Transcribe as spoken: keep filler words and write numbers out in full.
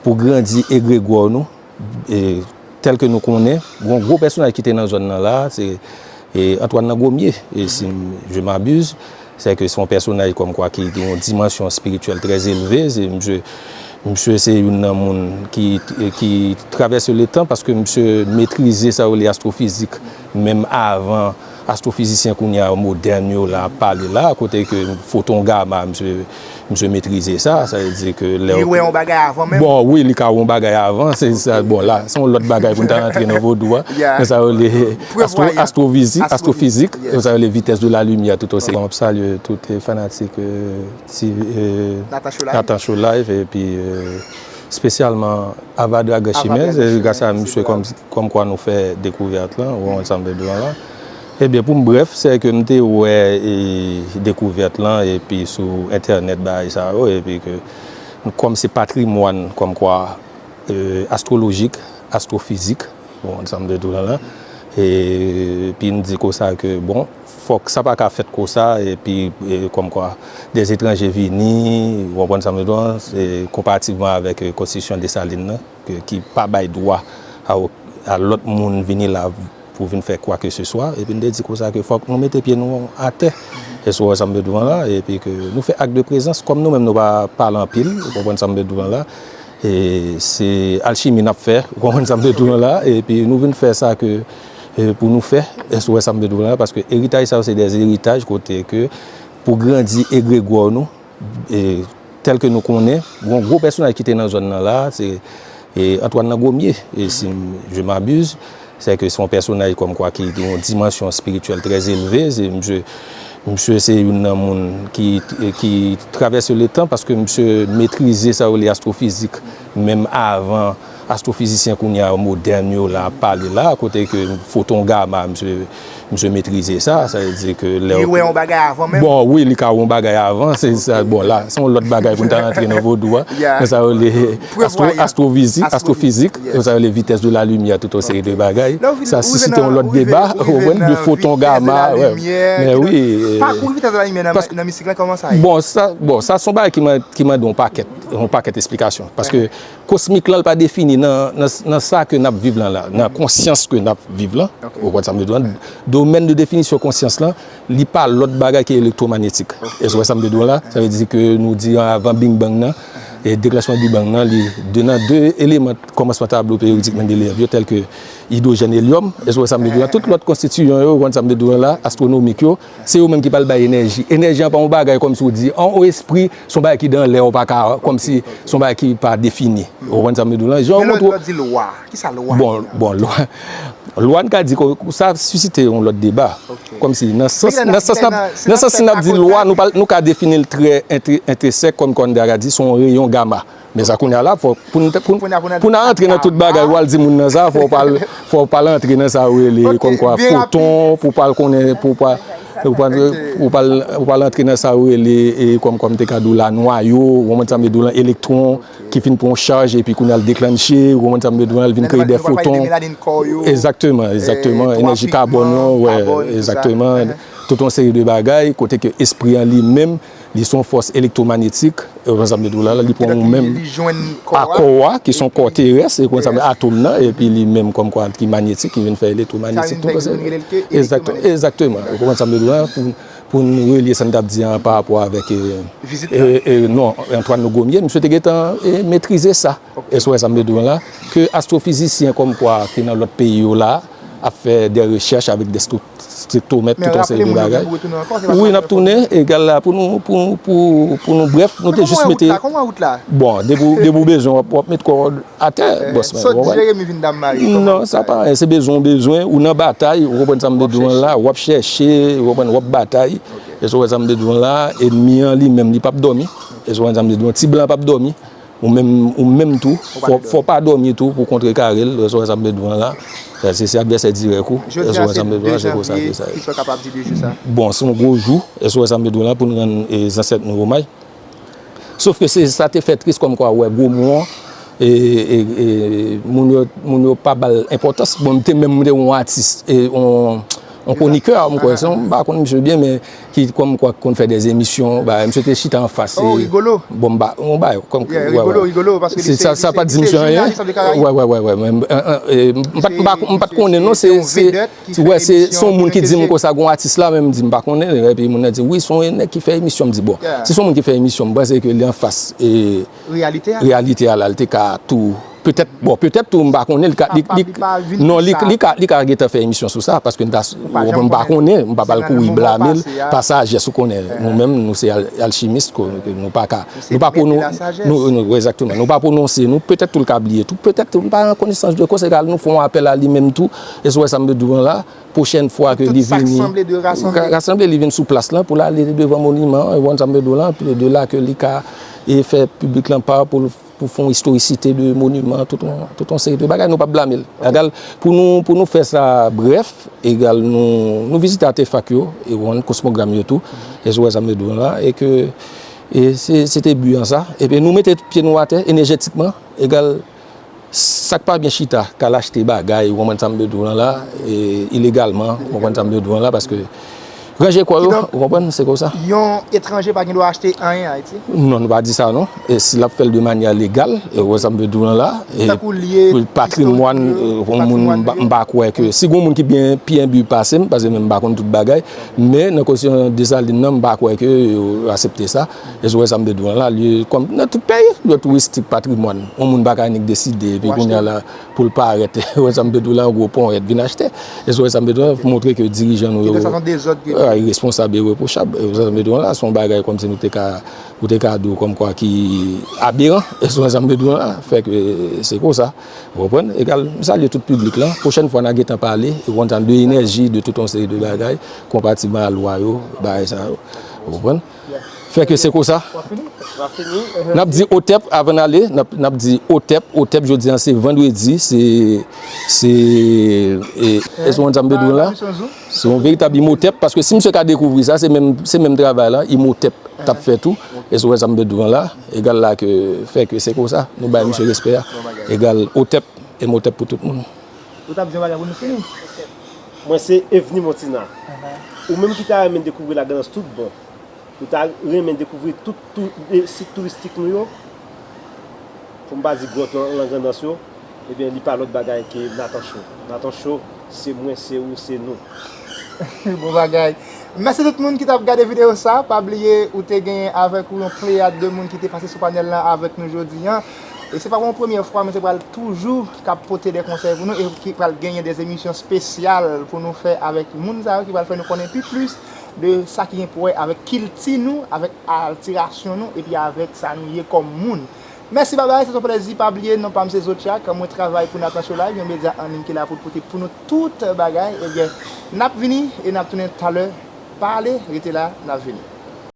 pou grandi egregò nou, e, tèl ke nou konnen, gon gwo pèsonaj ki te nan zòn nan la, se, e, Antoine Langomye, e, si m- je m'abuse, se ke se yon pèsonaj kòmkwa ki gen yon dimansyon espirityèl trè elve, se misye, misye se youn nan moun ki, ki travèse le tan, paske misye metrize sa yo rele astwofizik, menm avan astwofizisyen kounye a modèn yo la ap pale la, kote ke foton gama, misye, misye metrize sa, sa vle di ke lè Li wè yon bagay avan menm. Bon, wi, li ka wè yon bagay avan, se sa, bon, la, se yon lòt bagay pou n ta rantre nan vodou a. Men sa yo rele astwo- astwofizik, astwofizik, sa yo rele vitès de la limyè, tout osi. Bon, m ap salye tout, eh, fanatik, eh, ti, eh, Natan Show Live, epi, eh, espesyalman Avadra Gachimè, se gras a misye kòm, kòmkwa nou fè dekouvèt lan, ou konprann sa m vle di w la. Ebyen, pou m brèf, se ke m te wè, e, dekouvèt lan, epi sou entènèt, bagay sa yo, epi ke kòm se patrimwàn, kòmkwa, e, astwolojik, astwofizik, ou konprann sa m vle di w la, la. Epi m di konsa ke, bon, fòk sa pa ka fèt konsa, epi, e, kòmkwa, des étrangers vini, ou konprann sa m vle di w la, e, konparativman avèk, e, konstitisyon Desalin nan, ke, ki pa bay dwa a, a lòt moun vini la pou vin fè kwa ke se swa, epi n te di konsa ke fòk nou mete pye nou atè. Èske w wè sa m vle di w la? Epi ke nou fè ak de prezans, kòm nou menm nou pa pale anpil, ou konprann sa m vle di w la? E se alchimi n ap fè, ou konprann sa m vle di w la? Epi nou vin fè sa ke, e, pou nou fè, èske w wè sa m vle di w la? Paske eritaj sa yo se de eritaj kote ke pou grandi egregò nou, e, tèl ke nou konnen, gon gwo pèsonaj ki te nan zòn nan la, se, e, Antoine Langomye, e, si m- je m'abuse, se ke se yon pèsonaj kòmkwa ki gen yon dimansyon espirityèl trè elve, se misye, misye se youn nan moun ki, ki travèse le tan, paske misye metrize sa yo rele astwofizik, menm avan astwofizisyen kounye a modèn yo la ap pale la, kote ke foton gama, misye, misye metrize sa, sa vle di ke lè Li wè yon bagay avan menm. Bon, wi, li ka wè yon bagay avan, se sa, bon, la, se yon lòt bagay pou n ta rantre nan vodou a. Men sa yo rele astwo- astwofizik, astwofizik, sa yo rele vitès de la limyè, tout yon seri de bagay. Sa sisite yon lòt deba, ou konprann, de foton gama, men wi. Pakou vitès de la limyè nan, nan mistik la, kòman sa ye? Bon, sa, bon, sa se yon bagay ki man- ki mande yon pakèt, yon pakèt esplikasyon. Paske kosmik lan, li pa defini nan, nan, nan sa ke n ap viv lan la, nan konsyans ke n ap viv lan. Ou konprann sa m vle di w la? Domèn de definisyon konsyans lan, li pa lòt bagay ke elektwomayetik. Èske w wè sa m vle di w la? Sa vle di ke nou di avan Big Bang nan, e deklanchman Big Bang nan, li de nan de eleman kòmansman tablo peyodik Mendeleyev yo, tèl ke idwojèn, elyòm. Èske w wè sa m vle di w la? Tout lòt konstitiyan yo, ou konprann sa m vle di w la, astwonomik yo, se yo menm ki pral bay enèji. Enèji an pa yon bagay kòmsi w di, an, yon espri, se yon bagay ki dan lè, ou pa ka, kòmsi se yon bagay ki pa defini. Ou konprann sa m vle di w la? Jan yo montre w. Lè w di lwa, kisa lwa? Bon, bon, lwa, lwa n ka di ke sa sisite yon lòt deba. Kòmsi nan sans, nan sans n ap, nan sans si n ap di lwa, nou pa, nou ka defini l trè entre- entresèk, kòm Kondra di, se yon reyon gama. Men sa kounye a la, fò, pou n, pou n, pou n antre nan tout bagay, w al di moun nan sa, fò w pa al, fò w pa al antre nan sa yo rele kòmkwa foton, pou w pa al konnen, pou w pa, pou w pa, pou w pa al, pou w pa al antre nan sa yo rele, e, kòm, kòm m te ka di w la, nwayo, ou konprann sa m vle di w la, elektwon, ki fin pran yon chaj, epi kounye a l deklanche, ou konprann sa m vle di w la, l vin kreye de foton. Egzakteman, egzakteman, enèji kabòn yo, wè, egzakteman. Tout yon seri de bagay, kote ke espri an li menm, li se yon fòs elektwomayetik, e konsa m te di w la, li pran ou menm a kò a, ki se yon kò terès, e konsa atòm nan, epi li menm kòmkwa ki mayetik, ki vin fè elektwomayetik, tout sa. Egzakteman, ou konprann sa m te di w la, pou, pou n relye sa n t ap di an pa rapò avèk, e, e, e, non, Antoine Langomye, misye te gentan, e, metrize sa. Èske w wè sa m te di w la? Ke astwofizisyen kòmkwa ki nan lòt peyi yo la, ap fè de rechèch avèk de strik- striktomèt, tout yon seri de bagay. Wi, n ap tounen, egal la, pou nou, pou, pou, pou nou, brèf, nou te jis mete. Bon, depi w, depi w bezwen, w ap, w ap met kò w atè, bòs mwen, ou konprann? Non, sa pa anyen, se bezwen w bezwen, ou nan batay, ou konprann sa m te di w la, w ap chèche, ou konprann, w ap batay. Èske w wè sa m te di w la? Ènmi an li menm, li p ap dòmi. Èske w konprann sa m te di w la? Ti blan p ap dòmi. Ou menm, ou menm tou, fò, fò w pa dòmi tou pou kontrekare l, èske w wè sa m te di w la? Se, se advèsè dirèk ou, èske w wè sa m te di w la? Se konsa ke sa ye. Bon, se yon gwo jou, èske w wè sa m te di w la, pou n rann, e, zansèt nou omaj. Sof ke se, sa te fè tris kòmkwa, wè, gwo mo an, e, e, e, moun yo, moun yo pa ba l enpòtans. Bon, m te menm, m te yon atis, e, yon, Yon kronikè, m kwè, se yon, m pa konn misye byen, men ki kòm kwa konn fè de emisyon, bagay, misye te chita anfas. Oh, Rigolo. Bon, m pa, yon bagay, kòm, yeah, Rigolo, Rigolo, paske se, sa, sa pa di misye anyen. Wè, wè, wè, wè, men, eh, eh, eh, m pa t, m pa, m pa t konnen, non, se, se, wè, se, se yon moun ki di m konsa, gon atis la, men m di, m pa konnen, epi moun nan di, wi, se yon nèg ki fè emisyon, m di, bon, si se yon moun ki fè emisyon, m panse ke li anfas, e, reyalite a la, li te ka tou, petèt, bon, petèt tou, m pa konnen, li ka, li, li, non, li, li ka, li ka gentan fè emisyon sou sa, paske n ta, m pa konnen, m pa pral kouri blame l, pa sajès, ou konnen, nou menm, nou se al-, alchimis, nou pa ka, nou pa pwonon-, nou, nou, egzakteman, nou pa pwononse, nou, petèt tou l ka bliye tou, petèt tou, m pa an konesans de koz, egal, nou fè yon apèl a li menm tou, e si w wè sa m vle di w la, pwochèn fwa ke li vini, rasanble, li vin sou plas lan pou l ale devan moniman an, ou konn sa m vle di w la, de la ke li ka, e fè piblik lan pa pou l pou fè yon istorisite de moniman, tout yon, tout yon seri de bagay, nou p ap blame l. Egal, pou nou, pou nou fè sa brèf, egal, nou, nou vizite atefak yo, e w konn kosmogram yo tou, e si w wè sa m vle di w la, e ke, e se, se te bi an sa, epi nou mete pye nou atè, enèjetikman, egal, sa k pa byen chita, k al achte bagay, ou konprann sa m vle di w lan la, e, ilegalman, ou konprann sa m vle di w lan la, paske ranje kò yo, ou konprann, se konsa. Yon etranje pa gen dwa achte anyen Ayiti? Non, nou pa di sa, non. E si l ap fè l de manyè legal, e, ou konprann sa m vle di w lan la, e, patrimwàn, e, yon moun, m pa, m pa kwè ke, si gon moun ki byen, pi enbi pase m, paske menm m pa konn tout bagay, men nan kondisyon Desalin nan, m pa kwè ke yo aksepte sa. E si w wè sa m vle di w lan la, lye, kòm nan tout peyi, lye touristik, patrimwàn. Yon moun pa ka annik deside, epi kounye a la, pou l parèt, ou wè sa m vle di w la, yon gwo ponyèt vin achte. E si w wè sa m vle di w lan, montre ke dirijan nou yo, ah, iresponsab e ireprochab. E ou wè sa m vle di w lan la, se yon bagay kòmsi nou te ka, ou te ka di w kòmkwa ki aberan. E si w wè sa m vle di w lan la, fè ke se konsa. Ou konprann? Egal, m salye tout piblik lan. Pwochèn fwa, n a gentan pale, ou konprann, de enèji, de tout yon seri de bagay, konpatiman a lwa yo, bagay sa yo. Ou konprann? Fè ke se konsa. N ap di otèp avan n ale, n ap, n ap di otèp, otèp jodi an se vandredi, se, se, e, èske w konn sa m vle di w la? Se yon veritab imotèp, paske si misye ka dekouvri sa, se menm, se menm travay la, imotèp t ap fè tou. Èske w wè sa m vle di w la? Egal la ke, fè ke se konsa, nou bay misye respè a. Egal otèp, imotèp pou tout moun. Ou t ap di yon bagay pou nou fini? Mwen se Evni Montina. Ou menm ki ta renmen dekouvri Lagrandans tout bon, ou ta renmen dekouvri tout tou-, e, sit touristik nou yo, pou m pa di gwòt lan, Lagrandans yo, ebyen, li pa lòt bagay ke Nathan Show. Nathan Show, se mwen, se ou, se nou. Bon bagay. Mèsi tout moun ki t ap gade videyo sa. Pa bliye, ou te genyen avèk ou yon pleyad de moun ki te pase sou panèl lan avèk nou jodi an. E se pa yon premyè fwa, men se pral toujou k ap pote de konsèy pou nou e ki pral genyen de emisyon espesyal pou nou fè avèk moun sa yo ki pral fè nou konnen pi plis de sa ki gen pou wè avèk kilti nou, avèk altirasyon nou, epi avèk sa nou ye kòm moun. Mèsi, babay, se te yon plèzi. Pa bliye, non pa m se Zodiac, mwen travay pou Nathan Show Live, yon medya an liy ki la pou pote pou nou tout bagay. Ebyen, n ap vini e n ap tounen talè. Pa ale, rete la, n ap vini.